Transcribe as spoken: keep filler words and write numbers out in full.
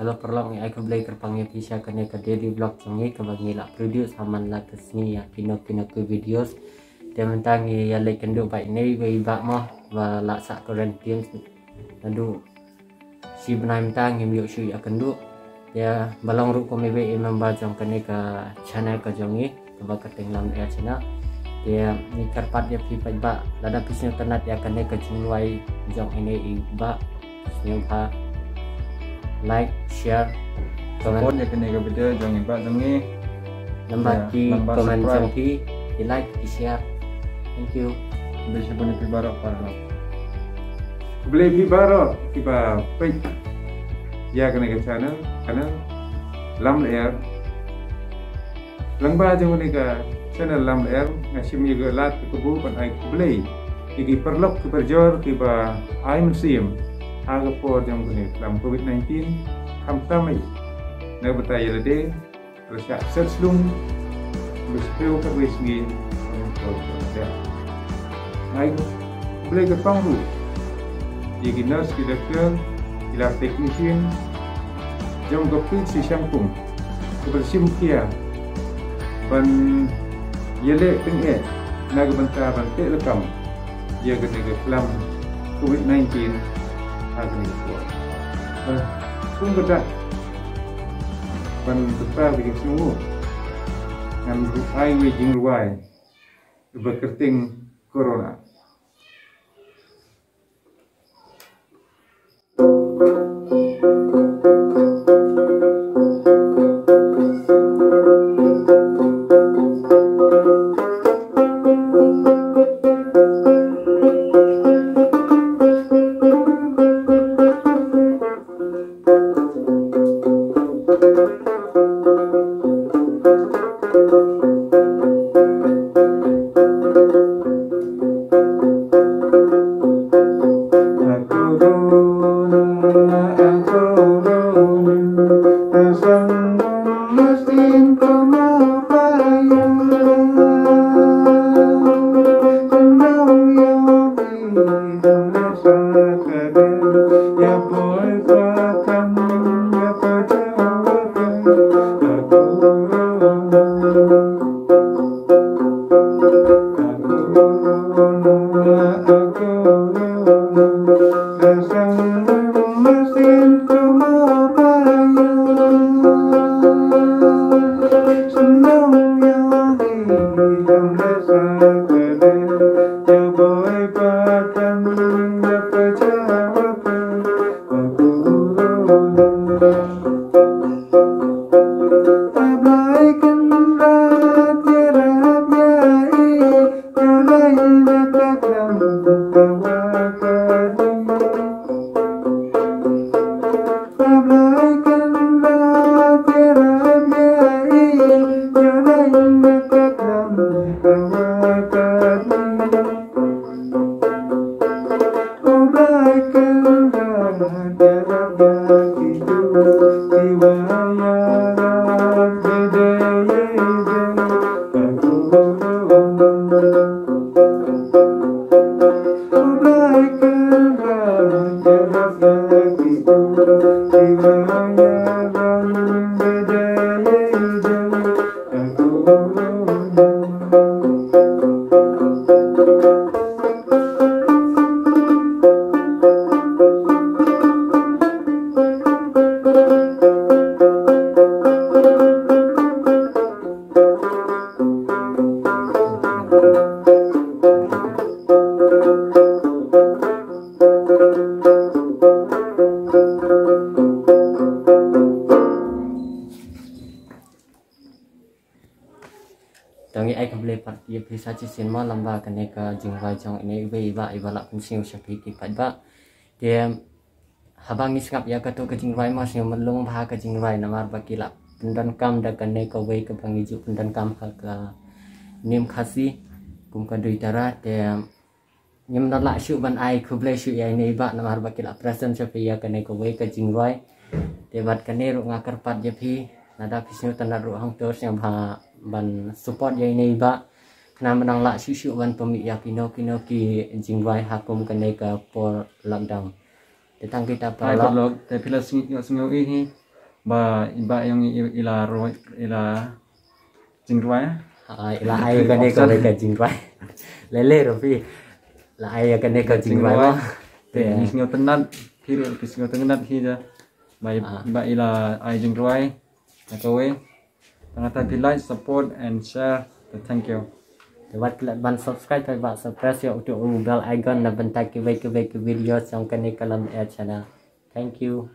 Hello paralok, ngi ai khublei kyrpang ïa phi sha kane ka daily vlog jong ngi kaba ngi la produce ha man la ka sngi ïa kino kino ki videos. Te mynta ngi ïa leit kynduh bad ine iwei i bah mo ba la sah quarantine naduh shi bnai mynta ngim ïoh shuh ïa kynduh. Te ba long ruh kum iwei i member jong kane ka channel ka jong ngi kaba kyrteng Lam Lyer Channel. Te ngi kyrpad ïa phi paidbah lada phi sngewtynnat ïa kane ka jingrwai jong ine i bah, sngewbha like, share, comment. Support ïa kane ka video jong i bah jong ngi. Namar ki comment jong phi, ki like, ki share. Thank you. Khublei shibun ïa phi baroh paralok. Khublei phi baroh kiba peit ïa kane ka channel, channel Lam Lyer. Lyngba jong kane ka channel Lam Lyer nga shim ïa ka lad ka kabu ban ai khublei ïa ki paralok ki parajor kiba ai mynsiem ha ka por jong kane ka lam covid nineteen, khamtam ai na ka bynta ïa lade, ka la shah set slung, ka la shah kiew ka la sngi. Ai khublei kyrpang ruh ïa ki nurse, ki doctor, ki lab technician jong ka P H C Shangpung, kiba la shim khia ban ïaleh tyngeh na ka bynta ban teh lakam ïa kane ka klam covid nineteen ha kane ka por. Ba kum ka dak ban pynpaw ka jingsngewnguh, ngan ai wei jingrwai ba kyrteng Corona. To ngi ai khublei pat ïa phi sa shisien mo lyngba kane ka jingrwai jong ine iwei i bah iba la pynsngew sha phi ki paidbah. Te haba ngi sngap ïa kato ka jingrwai mo sngewmut lung bha ka jingrwai namar ba ki la pyndonkam da kane kawei kaba ngi ju pyndonkam ha ka niam Khasi kum ka Dui Tara. Te ngim da lah shuh ban ai khublei shuh ïa ine i bah namar ba ki la present sha phi ïa kane kawei ka jingrwai. Te bad kane ruh nga kyrpad ïa phi lada phi sngewtynnat ruh hangto sngewbha ban support ïa ine i bah. Khnang ba nang lah shuh shuh ban pynmih ïa kino kino ki jingrwai ha kum kane ka por lockdown. Te tang kita paralok. Te phi la sngew ïa sngew ïa hi. Ba i Bah Iong i, i la roi, i la jingrwai. Ah, i la ai kane ka, ka jingrwai. Lele Rafi. La ai kane ka jingrwai mo. Te ngi sngewtynnat, phi ruh phi sngewtynnat hi ja. Ba i, ba i la ai jingrwai na kawei. Tang kata phi like, support and share. Te thank you. Te wat klet ban subscribe, ba subscribe ïa uto u bell icon na bynta kiwei kiwei ki video jong kane ka Lum Air channel. Thank you.